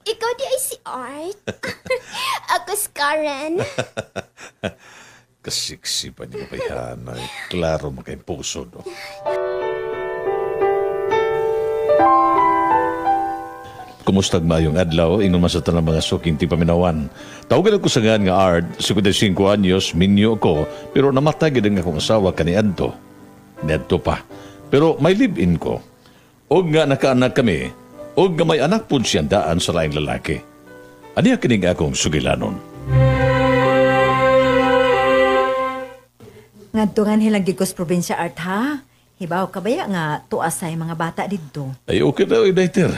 Ikaw di ay si Art. Ako si Karen. Kasiksi pa niyo kabayhan. Ay, klaro makayong puso, no? Kumustag maayong adlaw, ingon man sa tanang mga suking tipaminawan. Tawagan ako sa nga Art, 55 anyos, minyo ko, pero namatay gid ang akong asawa kaniadto. Niadto pa. Pero may live-in ko. Og nga nakaanak kami, og nga may anak pud siyang daan sa laing lalaki. Aniya kining akong sugilanon. Ngadto nga hilang gigos probinsya, Art, ha? Hibaw ka baya nga tuasay mga bata didto. Ay, okay daw, Idaiter.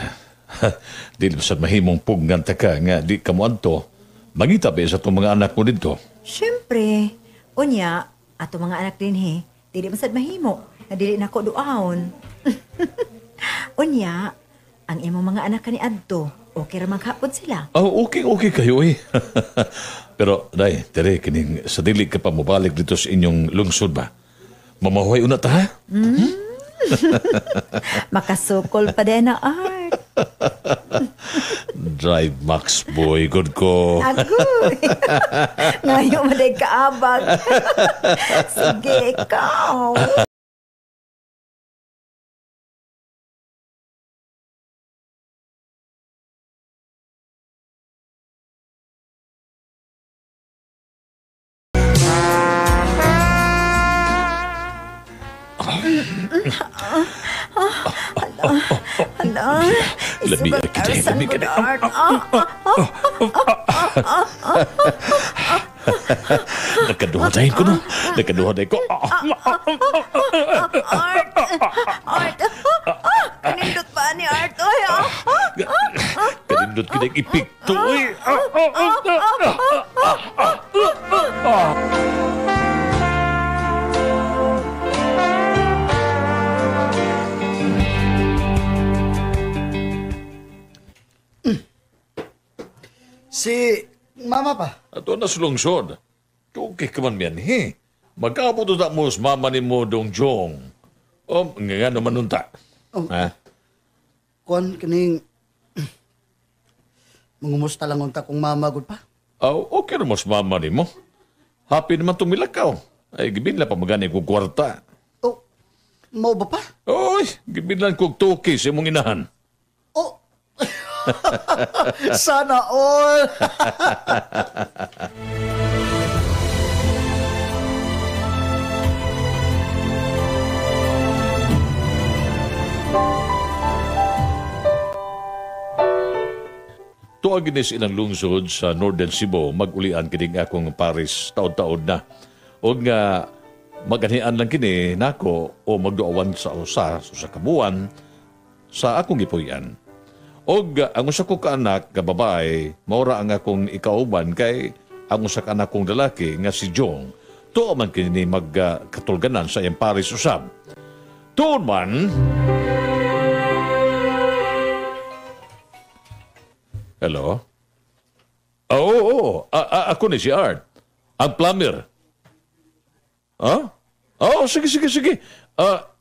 Dili mo sad mahimong pugnan ta ka nga di ka moadto. Mangita ba sa itong mga anak mo dito? Siyempre. Unya, ato mga anak dinhi, dili man sad mahimo nga dili nako duaon. Unya, ang imong mga anak kani adto, okay ra maghapon sila. Oh, okay, okay kayo eh. Pero, day, tere, kining sa dili ka pa mobalik dito sa inyong lungsod ba? Mamahuay una ta, ha? Mm. Makasukol pa din na, Art. Drive Max boy, good ko. Agoy. Ngayon maday kaabag. Sige, ikaw. Hala, Lami kita, lami ka na. Nagkaduha dahil ko, no? Nagkaduha dahil ko. Art! Art! Kanindot pa ni Art, oy! Kanindot kita yung epekto, oy! Si mama pa. Ato na sulungsod. Okay ka man miyan, he. Magkaabot na mo sa mama ni mo, Dong Jong. O, nga naman nunta. Oh. Ha? Kuan, kining... Mangumusta lang unta kong mama, gud pa. Oh, okay na mo sa mama ni mo. Happy naman tumilakaw. Ay, gibinla pa magani kong kwarta. Oh, mau ba pa? Oy, gibinlan kong tuki sa imong inahan. Oh! Sana all! Tuag ginis ilang lungsod sa Northern Cebu, magulian kining akong Paris taod-taod na. O nga maganian lang kini nako o magduawan sa usa sa kabuan sa akong gipuy-an. Og ang usa ko kaanak nga babae, maura ang akong ikauban kay ang usa ka anak kong lalaki nga si Jong. Tuo man kini magkatulganan sa iyang Paris usab. Tuon man. Hello? Oo, oo. Ako ni si Art. Ang plumber. Ha? Oo, sige, sige, sige.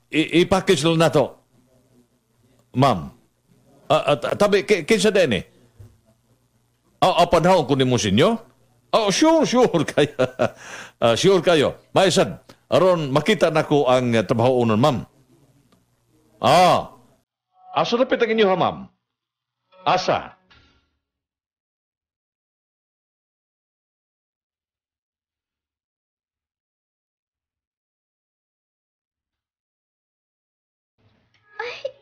I-package lang nato. Ma'am. Tabi, kinsa din eh? Panahon ko ni mo sinyo? Oh, sure, sure kayo. Sure kayo. Maisad, aron makita na ko ang trabaho unon, ma'am. Asa na pitang inyo ha, ma'am? Asa?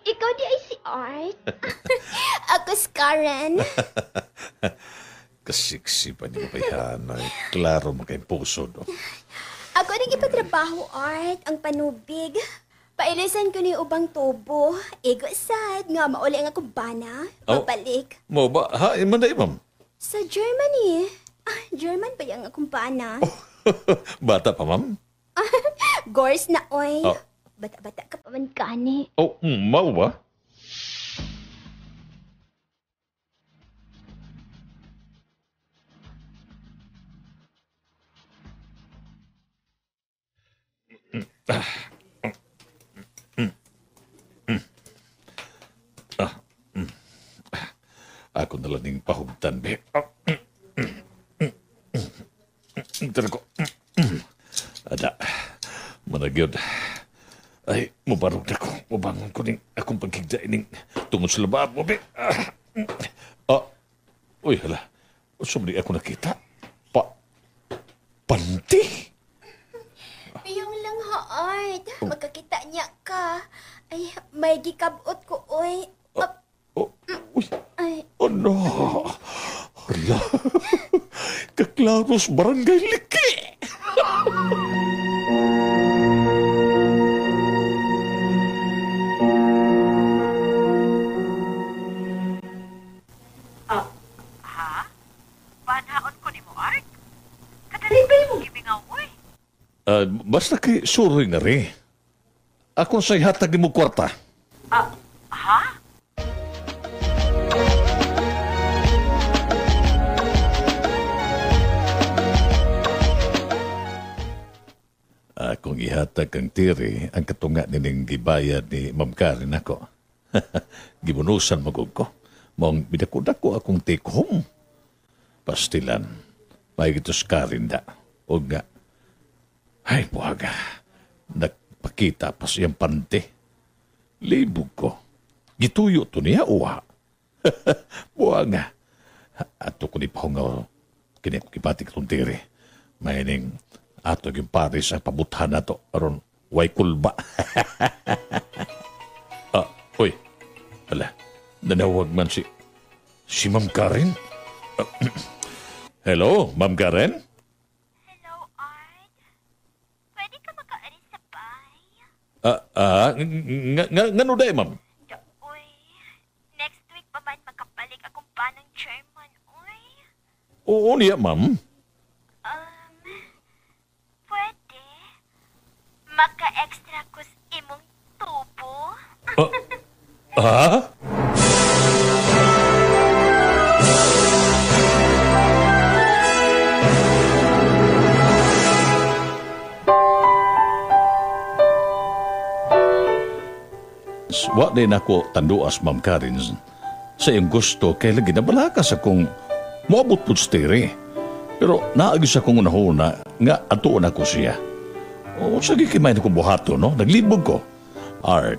Ikaw di ay si Art. Ako si Karen. Kasiksi pa niyo kabayhan. Ay, klaro makayong puso, no? Ako nang ipatrabaho, Art, ang panubig. Pailisan ko ni ubang tubo. Igo sad, nga mauli ang akong bana. Oh. Mabalik. Mo ba? Ha, iman na imam? Sa Germany. German ba yung akong bana? Oh. Bata pa, ma'am? Gors na, oy. Oh. Bata-bata ka pa man kani. Oh, mau ba? Ako na lang ning pahugtan, be. Tara ko. Ada, managyod. Ay, mubarog na ko. Mubangon ko ning akong pagkigda ining tungod sa lababo, be. Ah, uy, hala. Sumli ako nakita. Panty? Piyong lang ha, Art. Magkakita niya ka. Ay, may gikabot ko, oy. Oh, uy. Ay, Oh no! Hala! Kaklaros Barangay Liki! Ha? Panhaon ko ni mo, Art? Kadali ba yung gimingaw, oy? Basta kay suroy na rin. Ako sa'y hatag ni mo kwarta. Ha? Akong ihatag kang tiri ang katunga nining gibayad ni Ma'am Karen ako. Gibunusan magog ko. Maong bidako-dako akong take home. Pastilan, may gitos Karen da. O nga, ay buhaga, nagpakita pa siyang pante. Libog ko. Gituyo to niya uwa. Buhaga. Ato ko ni pahungaw, kini ko kipatik itong tiri. May ning ato yung pare sa pabuthan na to. Aron, way kulba. Uy, hala, nanawag man si Ma'am Karen. Hello, Ma'am Karen? Hello, Art. Pwede ka makaari sa bay? Ngano day, ma'am? Uy, next week pa man makabalik akong panang chairman, uy. Oo niya, ma'am. Pwede. Maka-extra kus imong tubo. Ah? Wa din ako tanduas, Ma'am Karen, sa iyong gusto kay lagi nabalaka sa kong moabot po sa tiri. Pero naagi sa kong unahuna nga atuon ako siya. O sige kay may ko buhato, no? Naglibog ko. Art,